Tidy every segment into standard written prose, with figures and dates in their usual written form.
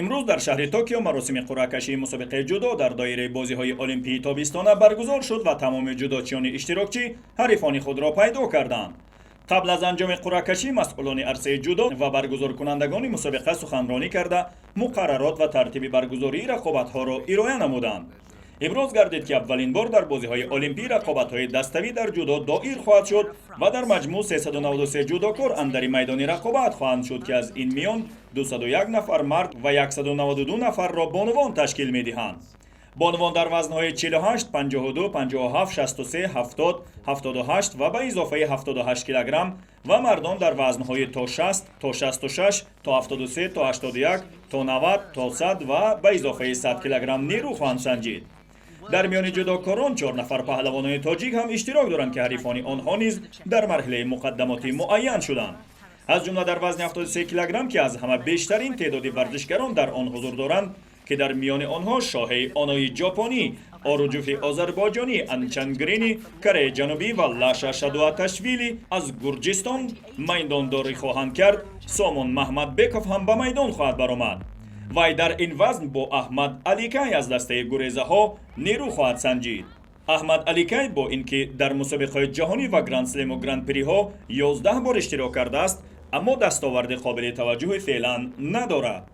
Имрӯз дар шаҳри Токио маросими қуръакашии мусобиқаи ҷудо дар доираи бозиҳои Олимпии тобистона баргузор шуд ва тамоми ҷудочиёни иштирокчӣ ҳарифони худро пайдо карданд. Қабл аз анҷоми қуръакашӣ масъулони арсаи ҷудо ва баргузоркунандагони мусобиқа суханронӣ карда, муқаррарот ва тартиби баргузории рақобатҳоро ироя намуданд. Иброз гардид, ки аввалин бор дар бозиҳои Олимпӣ рақобатҳои даставӣ дар ҷудо доир хоҳад шуд ва дар маҷмӯъ 393 ҷудокор андари майдони рақобат хоҳанд шуд, ки аз ин миён 201 нафар мард ва 192 нафарро бонувон ташкил медиҳанд. Бонувон дар вазнҳои 48, 52, 57, 63, 70, 78 ва ба изофаи 78 килограмм ва мардон дар вазнҳои то 60, то 66, то 73, то 81, то 90, то 100 ва ба изофаи 100 килограмм нерӯ хоҳанд санҷид. Дар миёни ҷудокорон чор нафар паҳлавонони тоҷик ҳам иштирок доранд, ки ҳарифони онҳо низ дар марҳилаи муқаддамотӣ муайян шуданд. Аз ҷумла дар вазни 73 килограмм, ки аз ҳама бештарин теъдоди варзишгарон дар он ҳузур доранд, ки дар миёни онҳо Шоҳеи Онои ҷопонӣ, Оруҷуфи озарбойҷонӣ, Анчангрини Кореяи Ҷанубӣ ва Лаша Шадуаташвили аз Гурҷистон майдондорӣ хоҳанд кард, Сомон Маҳмадбеков ҳам ба майдон хоҳад баромад. Вай дар ин вазн бо Аҳмад Аликай аз дастаи гурезаҳо нерӯ хоҳад санҷид. Аҳмад Аликай бо ин ки дар мусобиқаҳои ҷаҳонӣ ва грандслему гран-приҳо 11 бор иштирок кардааст, аммо дастоварди қобили таваҷҷӯҳи феълан надорад.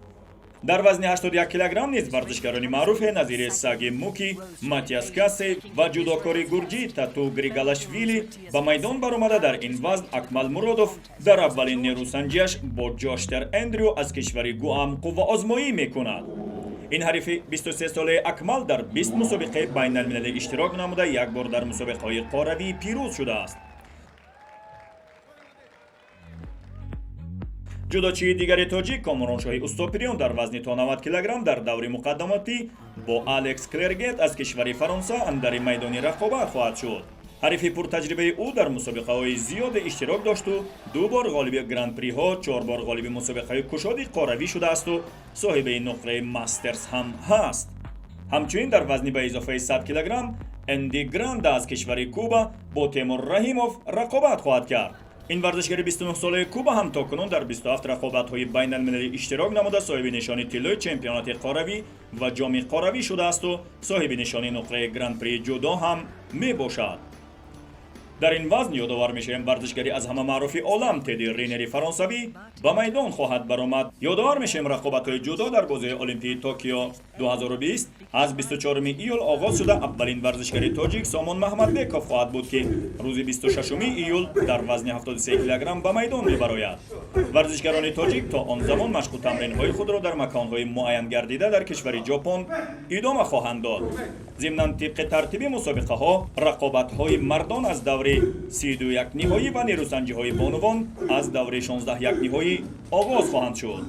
Дар вазни 81 килограмм низ варзишгарони маъруфе назири Саги Муки, Матиас Касе ва ҷудокори гурҷӣ Тату Григалашвили ба майдон баромада, дар ин вазн Акмал Муродов дар аввалин нерӯсанҷиаш бо Ҷоштер Эндрю аз кишвари Гуам қувваозмоӣ мекунад. Ин ҳарифи 23-солаи Акмал дар 20 мусобиқаи байналмилалӣ иштирок намуда, як бор дар мусобиқаҳои қорравӣ пирӯз шудааст. Ҷудочии дигари тоҷик Комроншоҳи Устопириён дар вазни то 90 килограмм дар даври муқаддамотӣ бо Алекс Клергет аз кишвари Фаронса андари майдони рақобат хоҳад шуд. Ҳарифи пуртаҷрибаи ӯ дар мусобиқаҳои зиёде иштирок дошту ду бор ғолиби гран-приҳо, чор бор ғолиби мусобиқаи кушоди қорравӣ шудаасту соҳибаи нуқраи Мастерс ҳам ҳаст. Ҳамчунин дар вазни ба изофаи 100 килограмм Энди Гранда аз кишвари Куба бо Темур Раҳимов рақобат хоҳад кард. Ин варзишгари 29-солаи Куба ҳам то кунун дар 27 рақобатҳои байналмилалӣ иштирок намуда, соҳиби нишони тиллои чемпионати қорравӣ ва ҷоми қорравӣ шудаасту соҳиби нишони нуқраи гран-прии ҷудо ҳам мебошад. Дар ин вазн, ёдовар мешавем, варзишгари аз ҳама маъруфи олам Теди Ринери фаронсавӣ ба майдон хоҳад баромад. Ёдовар мешавем, рақобатҳои ҷудо дар бозиҳои Олимпии Токио 2020 аз 24 июл оғоз шуда, аввалин варзишгари тоҷик Сомон Маҳмадбеков хоҳад буд, ки рӯзи 26 июл дар вазни 73 килограмм ба майдон мебарояд. Варзишгарони тоҷик то он замон машқу тамринҳои худро дар маконҳои муайянгардида дар кишвари Ҷопон идома хоҳанд дод. Зимнан, тибқи тартиби мусобиқаҳо, рақобатҳои мардон аз даври 31 ниҳоӣ ва нерӯсанҷиҳои бонувон аз даври 16 якниҳоӣ оғоз хоҳанд шуд.